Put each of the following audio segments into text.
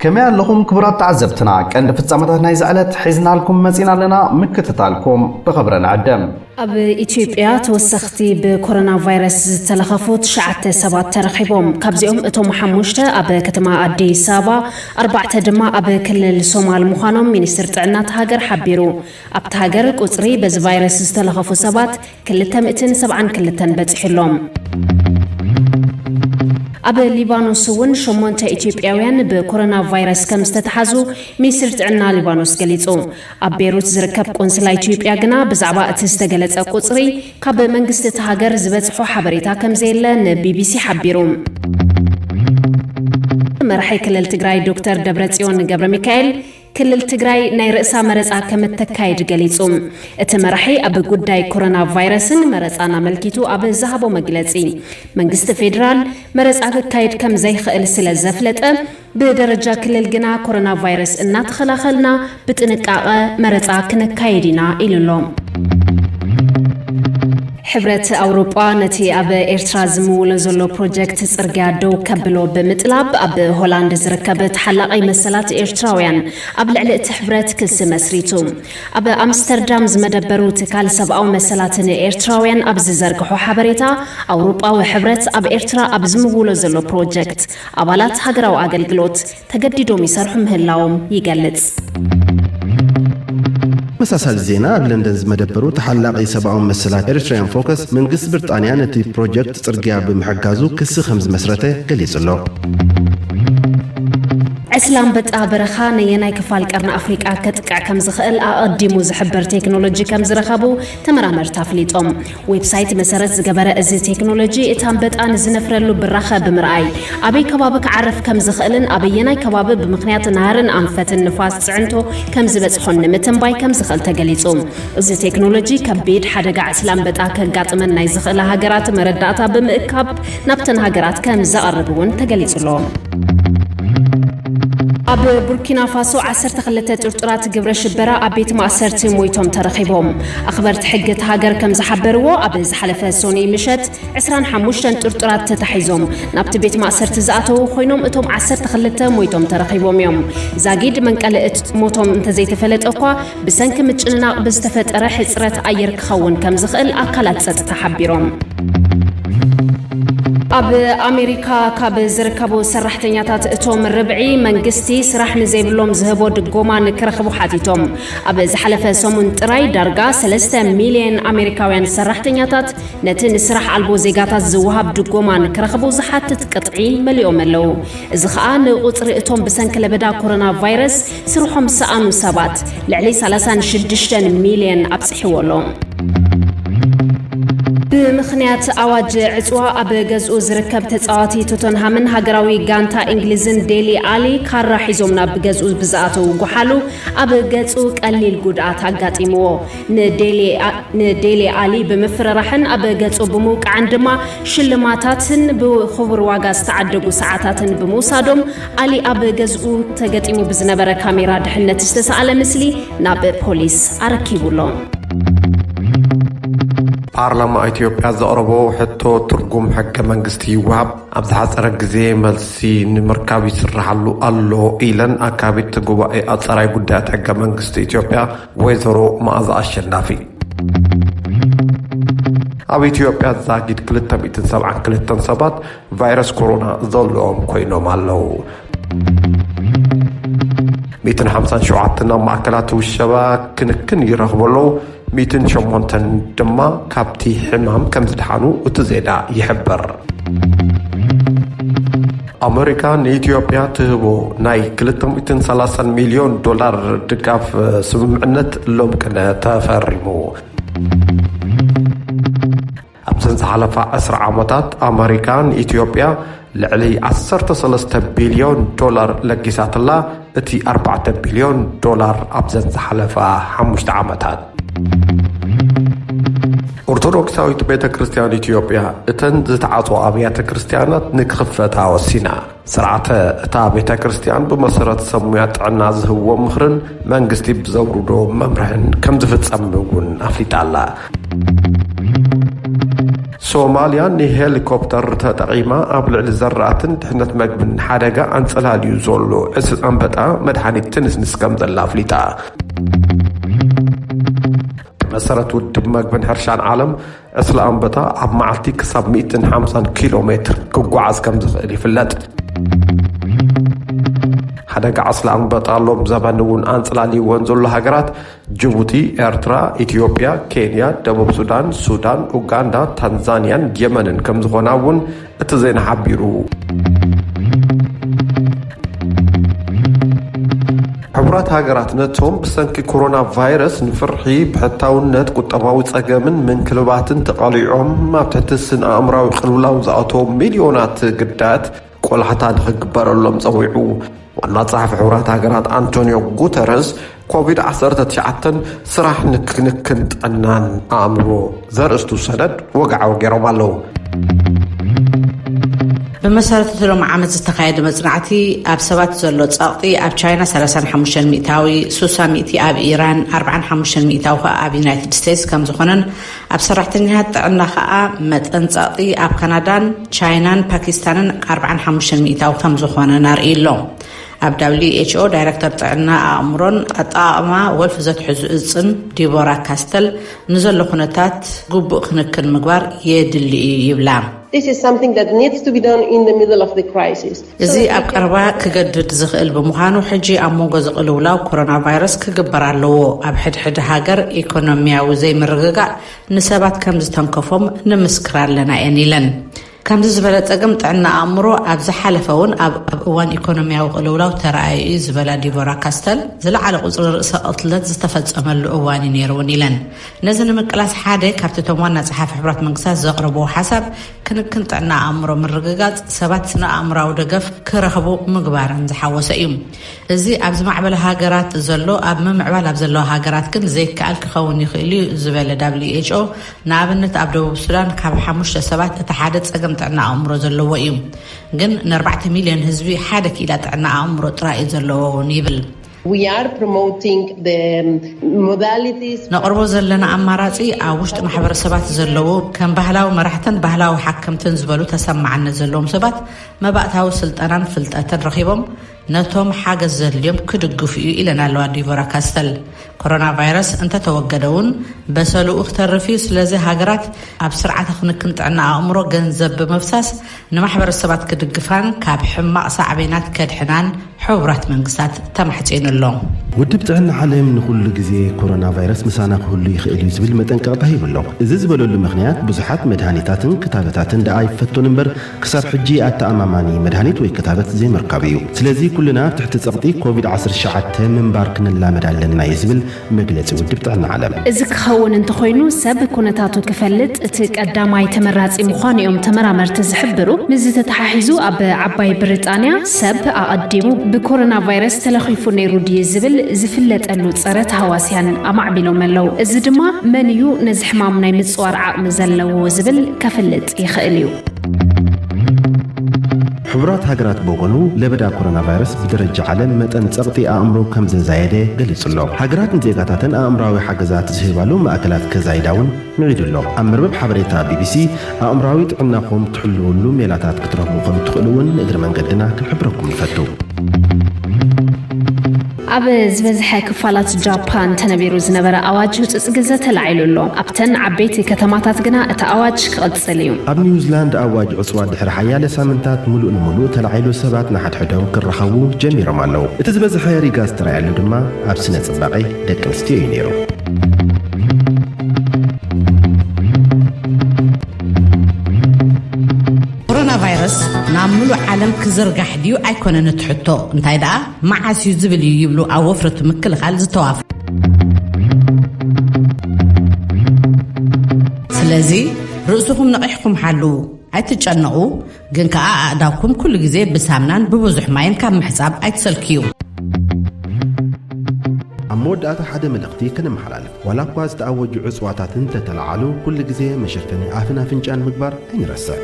ከመይ ኣለኹም ክቡራት ተዓዘብትና? ቀንዲ ፍጻመታት ናይዚ ዕለት ሒዝናልኩም መጺና ኣለና። ምክትታልኩም ብኽብሪ ንዕድም። ኣብ ኢትዮጵያ ተወሰኽቲ ብኮሮና ቫይረስ ዝተለኸፉ ትሽዓተ ሰባት ተረኺቦም። ካብዚኦም እቶም ሓሙሽተ ኣብ ከተማ ኣዲስ ኣበባ፣ ኣርባዕተ ድማ ኣብ ክልል ሶማል ምዃኖም ሚኒስትር ጥዕና እታ ሃገር ሓቢሩ። ኣብታ ሃገር ቁጽሪ በዚ ቫይረስ ዝተለኸፉ ሰባት ክልተ ሚእትን ሰብዓን ክልተን በጺሑ ኣሎ። ኣብ ሊባኖስ እውን ሸሞንተ ኢትዮጵያውያን ብኮሮና ቫይረስ ከም ዝተተሓዙ ሚኒስትሪ ጥዕና ሊባኖስ ገሊጹ። ኣብ ቤይሩት ዝርከብ ቆንስላ ኢትዮጵያ ግና ብዛዕባ እቲ ዝተገለጸ ቁጽሪ ካብ መንግስቲ እታ ሃገር ዝበጽሖ ሓበሬታ ከም ዘየለ ንቢቢሲ ሓቢሩ። መራሒ ክልል ትግራይ ዶክተር ደብረጽዮን ገብረ ሚካኤል ክልል ትግራይ ናይ ርእሳ መረጻ ከም እተካይድ ገሊጹ። እቲ መራሒ ኣብ ጉዳይ ኮሮና ቫይረስን መረጻን ኣመልኪቱ ኣብ ዝሃቦ መግለጺ፣ መንግስቲ ፌዴራል መረጻ ክካየድ ከም ዘይኽእል ስለ ዘፍለጠ፣ ብደረጃ ክልል ግና ኮሮና ቫይረስ እናተኸላኸልና ብጥንቃቐ መረጻ ክነካይድ ኢና ኢሉ ኣሎ። ሕብረት ኣውሮጳ ነቲ ኣብ ኤርትራ ዝምውሎ ዘሎ ፕሮጀክት ጽርግያ ደው ከብሎ ብምጥላብ፣ ኣብ ሆላንድ ዝርከብ ተሓላቒ መሰላት ኤርትራውያን ኣብ ልዕሊ እቲ ሕብረት ክሲ መስሪቱ። ኣብ ኣምስተርዳም ዝመደበሩ ትካል ሰብኣዊ መሰላት ንኤርትራውያን ኣብ ዝዘርግሖ ሓበሬታ፣ ኣውሮጳዊ ሕብረት ኣብ ኤርትራ ኣብ ዝምውሎ ዘሎ ፕሮጀክት ኣባላት ሃገራዊ ኣገልግሎት ተገዲዶም ይሰርሑ ምህላዎም ይገልጽ። መሳሳሊ ዜና። ኣብ ለንደን ዝመደበሩ ተሓላቒ ሰብኣዊ መሰላት ኤሪትሪያን ፎከስ፣ መንግስቲ ብሪጣንያ ነቲ ፕሮጀክት ጽርግያ ብምሕጋዙ ክሲ ከም ዝመስረተ ገሊጹ ኣሎ። ዕስለ ኣንበጣ በረኻ ነየናይ ክፋል ቀርኒ ኣፍሪቃ ከጥቅዕ ከም ዝኽእል ኣቐዲሙ ዝሕብር ቴክኖሎጂ ከም ዝረኸቡ ተመራመርቲ ኣፍሊጦም። ዌብሳይት መሰረት ዝገበረ እዚ ቴክኖሎጂ፣ እቲ ኣንበጣ ንዝነፍረሉ ብራኸ ብምርኣይ፣ ኣበይ ከባቢ ክዓርፍ ከም ዝኽእልን ኣበየናይ ከባቢ ብምኽንያት ናህርን ኣንፈትን ንፋስ ጽዕንቶ ከም ዝበጽሖን ንምትንባይ ከም ዝኽእል ተገሊጹ። እዚ ቴክኖሎጂ፣ ከቢድ ሓደጋ ዕስለ ኣንበጣ ከጋጥመን ናይ ዝኽእላ ሃገራት መረዳእታ ብምእካብ ናብተን ሃገራት ከም ዘቐርብ እውን ተገሊጹ ኣሎ። ኣብ ቡርኪና ፋሶ ዓሰርተ ክልተ ጥርጡራት ግብረ ሽበራ ኣብ ቤት ማእሰርቲ ሞይቶም ተረኺቦም። ኣኽበርቲ ሕጊ እታ ሃገር ከም ዝሓበርዎ፣ ኣብ ዝሓለፈ ሰኑይ ምሸት ዕስራን ሓሙሽተን ጥርጡራት ተታሒዞም ናብቲ ቤት ማእሰርቲ ዝኣተዉ ኮይኖም፣ እቶም ዓሰርተ ክልተ ሞይቶም ተረኺቦም እዮም። ዛጊድ መንቀሊ እቲ ሞቶም እንተዘይተፈለጠ እኳ፣ ብሰንኪ ምጭንናቕ ብዝተፈጠረ ሕጽረት ኣየር ክኸውን ከም ዝኽእል ኣካላት ጸጥታ ሓቢሮም። ኣብ ኣሜሪካ ካብ ዝርከቡ ሰራሕተኛታት እቶም ርብዒ፣ መንግስቲ ስራሕ ንዘይብሎም ዝህቦ ድጎማ ንክረኽቡ ሓቲቶም። ኣብ ዝሓለፈ ሰሙን ጥራይ ዳርጋ ሰለስተ ሚልዮን ኣሜሪካውያን ሰራሕተኛታት ነቲ ንስራሕ ኣልቦ ዜጋታት ዝወሃብ ድጎማ ንክረኽቡ ዝሓትት ቅጥዒ መሊኦም ኣለዉ። እዚ ኸኣ ንቁጽሪ እቶም ብሰንኪ ለበዳ ኮሮና ቫይረስ ስርሖም ዝሰኣኑ ሰባት ልዕሊ ሰላሳን ሽዱሽተን ሚልዮን ኣብጺሕዎ ኣሎ። ብምኽንያት ኣዋጅ ዕጽዋ፣ ኣብ ገዝኡ ዝርከብ ተጻዋቲ ቶተንሃምን ሃገራዊ ጋንታ እንግሊዝን ዴሊ ኣሊ፣ ካራ ሒዞም ናብ ገዝኡ ብዝኣተዉ ጓሓሉ ኣብ ገጹ ቀሊል ጉድኣት ኣጋጢምዎ። ንዴሊ ኣሊ ብምፍርራሕን ኣብ ገጹ ብምውቃዕን ድማ ሽልማታትን ብኽቡር ዋጋ ዝተዓደጉ ሰዓታትን ብምውሳዶም፣ ኣሊ ኣብ ገዝኡ ተገጢሙ ብዝነበረ ካሜራ ድሕነት ዝተሰኣለ ምስሊ ናብ ፖሊስ ኣረኪቡ ኣሎ። ፓርላማ ኢትዮጵያ ዘቕረቦ ሕቶ ትርጉም ሕገ መንግስቲ ይወሃብ፣ ኣብ ዝሓፀረ ግዜ መልሲ ንምርካብ ይስራሓሉ ኣሎ ኢለን ኣካቢት ጉባኤ ኣፀራይ ጉዳያት ሕገ መንግስቲ ኢትዮጵያ ወይዘሮ መኣዛ ኣሸናፊ። ኣብ ኢትዮጵያ ዛጊድ ክልተ ሚእትን ሰብዓን ክልተን ሰባት ቫይረስ ኮሮና ዘለዎም ኮይኖም ኣለዉ። ሚእትን ሓምሳን ሸውዓተን ኣብ ማእከላት ውሸባ ክንክን ይረኽቡ ኣለዉ፣ ሚእትን ሸሞንተን ድማ ካብቲ ሕማም ከም ዝደሓኑ እቲ ዜና ይሕብር። ኣመሪካ ንኢትዮጵያ ትህቦ ናይ ክልተ ሚእትን ሰላሳን ሚልዮን ዶላር ድጋፍ ስምምዕነት ሎም ቅነ ተፈሪሙ። ኣብዘን ዝሓለፋ ዕስራ ዓመታት ኣመሪካ ንኢትዮጵያ ልዕሊ ዓሰርተ ሰለስተ ቢልዮን ዶላር ለጊሳትላ፣ እቲ ኣርባዕተ ቢልዮን ዶላር ኣብዘን ዝሓለፋ ሓሙሽተ ዓመታት። ኦርቶዶክሳዊት ቤተ ክርስቲያን ኢትዮጵያ እተን ዝተዓጽዋ ኣብያተ ክርስቲያናት ንክኽፈታ ወሲና። ስርዓተ እታ ቤተ ክርስቲያን ብመሰረት ሰብ ሙያ ጥዕና ዝህብዎ ምኽርን መንግስቲ ብዘውርዶ መምርሕን ከም ዝፍጸም እውን ኣፍሊጣ ኣላ። ሶማልያ ንሄሊኮፕተር ተጠቒማ ኣብ ልዕሊ ዘራእትን ድሕነት መግብን ሓደጋ ኣንጸላልዩ ዘሎ ዕስል ኣንበጣ መድሓኒት ትንስንስ ከም ዘላ ኣፍሊጣ። ብመሰረት ውድብ መግብን ሕርሻን ዓለም፣ ዕስለ ኣንበጣ ኣብ መዓልቲ ክሳብ ሚእትን ሓምሳን ኪሎ ሜትር ክጓዓዝ ከም ዝኽእል ይፍለጥ። ሓደጋ ዕስለ ኣንበጣ ሎም ዘበን እውን ኣንጽላልይወን ዘሎ ሃገራት ጅቡቲ፣ ኤርትራ፣ ኢትዮጵያ፣ ኬንያ፣ ደቡብ ሱዳን፣ ሱዳን፣ ኡጋንዳ፣ ታንዛንያን የመንን ከም ዝኾና እውን እቲ ዜና ሓቢሩ። ሕቡራት ሃገራት ነቶም ብሰንኪ ኮሮና ቫይረስ ንፍርሒ፣ ብሕታውነት፣ ቁጠባዊ ጸገምን ምንክልባትን ተቓሊዖም ኣብ ትሕቲ ስነ ኣእምራዊ ቅልውላው ዝኣተዉ ሚልዮናት ግዳያት ቆላሕታ ንኽግበረሎም ጸዊዑ። ዋና ጸሓፊ ሕቡራት ሃገራት ኣንቶኒዮ ጉተረስ ኮቪድ ዓሰርተ ትሽዓተ ስራሕ ንክንክን ጥዕናን ኣእምሮ ዘርእስቱ ሰነድ ወግዓዊ ገይሮም ኣለዉ። ብመሰረት እቲ ሎም ዓመት ዝተኻየደ መጽናዕቲ፣ ኣብ ሰባት ዘሎ ጸቕጢ ኣብ ቻይና ሰላሳን ሓሙሽተን ሚእታዊ፣ ሱሳ ሚእቲ ኣብ ኢራን፣ ኣርባዓን ሓሙሽተን ሚእታዊ ከኣ ኣብ ዩናይትድ ስቴትስ ከም ዝኾነን፣ ኣብ ሰራሕተኛታት ጥዕና ከኣ መጠን ጸቕጢ ኣብ ካናዳን ቻይናን ፓኪስታንን ኣርባዓን ሓሙሽተን ሚእታዊ ከም ዝኾነን ኣርእዩ ኣሎ። ኣብ ደብሊው ኤች ኦ ዳይረክተር ጥዕና ኣእምሮን ኣጠቓቕማ ወልፊ ዘትሕዙ እጽን ዲቦራ ካስተል ንዘሎ ኩነታት ግቡእ ክንክን ምግባር የድሊ እዩ ይብላ። This is something that needs to be done in the middle of the crisis. እዚ ኣብ ቀረባ ክገድድ ዝኽእል ብምዃኑ፣ ሕጂ ኣብ መንጎ ዝቕልውላው ኮሮና ቫይረስ ክግበር ኣለዎ። ኣብ ሕድሕድ ሃገር ኢኮኖሚያዊ ዘይምርግጋእ ንሰባት ከም ዝተንከፎም ንምስክር ኣለና እየን ኢለን። ከምዚ ዝበለ ጸገም ጥዕና ኣእምሮ ኣብ ዝሓለፈ እውን ኣብ እዋን ኢኮኖሚያዊ ቅልውላው ተራእዩ እዩ ዝበላ ዲቦራ ካስተል፣ ዝለዓለ ቁጽሪ ርእሰ ቅትለት ዝተፈጸመሉ እዋን እዩ ነይሩ እውን ኢለን። ነዚ ንምቅላስ ሓደ ካብቲ እቶም ዋና ጸሓፊ ሕቡራት መንግስታት ዘቕረብዎ ሓሳብ ክንክን ጥዕና ኣእምሮ ምርግጋጽ፣ ሰባት ስነ ኣእምራዊ ደገፍ ክረኽቡ ምግባርን ዝሓወሰ እዩ። እዚ ኣብ ዝማዕበለ ሃገራት ዘሎ፣ ኣብ ምምዕባል ኣብ ዘለዋ ሃገራት ግን ዘይከኣል ክኸውን ይኽእል እዩ ዝበለ ደብሊው ኤች ኦ፣ ንኣብነት ኣብ ደቡብ ሱዳን ካብ ሓሙሽተ ሰባት እቲ ሓደ ጸገም ጥዕና ኣእምሮ ዘለዎ እዩ። ግን ንኣርባዕተ ሚልዮን ህዝቢ ሓደ ክኢላ ጥዕና ኣእምሮ ጥራይ እዩ ዘለዎ እውን ይብል። We are promoting the modalities. ነቕርቦ ዘለና ኣማራጺ ኣብ ውሽጢ ማሕበረሰባት ዘለዉ ከም ባህላዊ መራሕትን ባህላዊ ሓከምትን ዝበሉ ተሰማዕነት ዘለዎም ሰባት መባእታዊ ስልጠናን ፍልጠትን ረኺቦም ነቶም ሓገዝ ዘድልዮም ክድግፉ እዩ ኢለን ኣለዋ ዲቦራ ካስተል። ኮሮና ቫይረስ እንተተወገደ እውን በሰልኡ ክተርፍ እዩ። ስለዚ ሃገራት ኣብ ስርዓተ ክንክን ጥዕና ኣእምሮ ገንዘብ ብምፍሳስ ንማሕበረሰባት ክድግፋን ካብ ሕማቕ ሳዕቤናት ከድሕናን ሕቡራት መንግስታት ተማሕጺኑ ኣሎ። ውድብ ጥዕና ዓለም ንኹሉ ግዜ ኮሮና ቫይረስ ምሳና ክህሉ ይኽእል እዩ ዝብል መጠንቀቕታ ሂቡ ኣሎ። እዚ ዝበለሉ ምኽንያት ብዙሓት መድሃኒታትን ክታበታትን ደኣ ይፈቶን እምበር ክሳብ ሕጂ ኣተኣማማኒ መድሃኒት ወይ ክታበት ዘይምርካቡ እዩ። ስለዚ ኩልና ኣብ ትሕቲ ጸቕጢ ኮቪድ ዓሰርተ ትሽዓተ ምንባር ክንላመድ ኣለና እዩ ዝብል መግለጺ ውድብ ጥዕና ዓለም። እዚ ክኸውን እንተኾይኑ ሰብ ኩነታቱ ክፈልጥ እቲ ቀዳማይ ተመራጺ ምዃኑ እዮም ተመራመርቲ ዝሕብሩ። ምስዚ ተተሓሒዙ ኣብ ዓባይ ብሪጣንያ ሰብ ኣቐዲሙ ብኮሮና ቫይረስ ተለኺፉ ነይሩ ድዩ ዝብል ዝፍለጠሉ ጸረ ተሃዋስያን ኣማዕቢሎም ኣለዉ። እዚ ድማ መን እዩ ነዚ ሕማም ናይ ምጽዋር ዓቕሚ ዘለዎ ዝብል ከፍልጥ ይኽእል እዩ። ሕቡራት ሃገራት ብወገኑ ለበዳ ኮሮና ቫይረስ ብደረጃ ዓለም መጠን ጸቕጢ ኣእምሮ ከም ዘዛየደ ገሊጹ ኣሎ። ሃገራት ንዜጋታተን ኣእምራዊ ሓገዛት ዝህባሉ ማእከላት ከዛይዳ እውን ምዒዱ ኣሎ። ኣብ መርበብ ሓበሬታ ቢቢሲ ኣእምራዊ ጥዕናኹም ትሕልውሉ ሜላታት ክትረኽቡ ከም ትኽእሉ እውን ንእግሪ መንገድና ክንሕብረኩም ንፈቱ። ኣብ ዝበዝሐ ክፋላት ጃፓን ተነቢሩ ዝነበረ ኣዋጅ ህጹጽ ግዘ ተላዒሉ ኣሎ። ኣብተን ዓበይቲ ከተማታት ግና እቲ ኣዋጅ ክቕጽል እዩ። ኣብ ኒውዚላንድ ኣዋጅ ዕጽዋ ድሕሪ ሓያለ ሳምንታት ምሉእ ንምሉእ ተላዒሉ ሰባት ንሓድሕዶም ክራኸቡ ጀሚሮም ኣለዉ። እቲ ዝበዝሐ ሪጋ ዝተራእየሉ ድማ ኣብ ስነ ጽባቐ ደቂ ኣንስትዮ እዩ ነይሩ። ኮሮና ቫይረስ ናብ ምሉእ ዓለም ክዝርጋሕ ድዩ ኣይኮነን እቲ ሕቶ፣ እንታይ ደኣ መዓስ እዩ ዝብል እዩ ይብሉ ኣብ ወፍሪ እቲ ምክልኻል ዝተዋፈሩ። ስለዚ ርእስኹም ነቒሕኩም ሓልዉ፣ ኣይትጨነቑ፣ ግን ከኣ ኣእዳውኩም ኩሉ ግዜ ብሳምናን ብብዙሕ ማይን ካብ ምሕጻብ ኣይትሰልክዩ። ኣብ መወዳእታ ሓደ መልእኽቲ ከነመሓላልፍ። ዋላ እኳ ዝተኣወጁ ዕጽዋታት እንተተለዓሉ፣ ኩሉ ግዜ መሸፈኒ ኣፍን ኣፍንጫን ምግባር ኣይንረስዕ።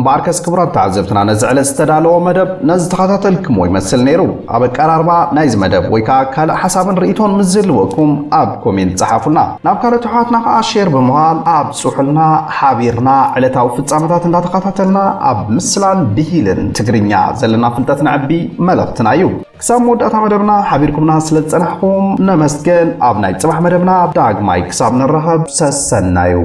በኣርከስ ክቡራት ተዓዘብትና፣ ነዚ ዕለት ዝተዳለወ መደብ ነዚ ተኸታተልክሞ ይመስል ነይሩ። ኣብ ኣቀራርባ ናይዚ መደብ ወይ ከዓ ካልእ ሓሳብን ርእይቶን ምስ ዝህልወኩም ኣብ ኮሜንት ጸሓፉልና። ናብ ካልኦት ኣሕዋትና ከዓ ሼር ብምባል ኣብጽሑልና። ሓቢርና ዕለታዊ ፍጻመታት እንዳተኸታተልና ኣብ ምስላን ብሂልን ትግርኛ ዘለና ፍልጠት ነዕቢ መልእኽትና እዩ። ክሳብ መወዳእታ መደብና ሓቢርኩምና ስለ ዝጸናሕኩም ነመስገን። ኣብ ናይ ጽባሕ መደብና ዳግማይ ክሳብ ንራኸብ ሰሰናዩ።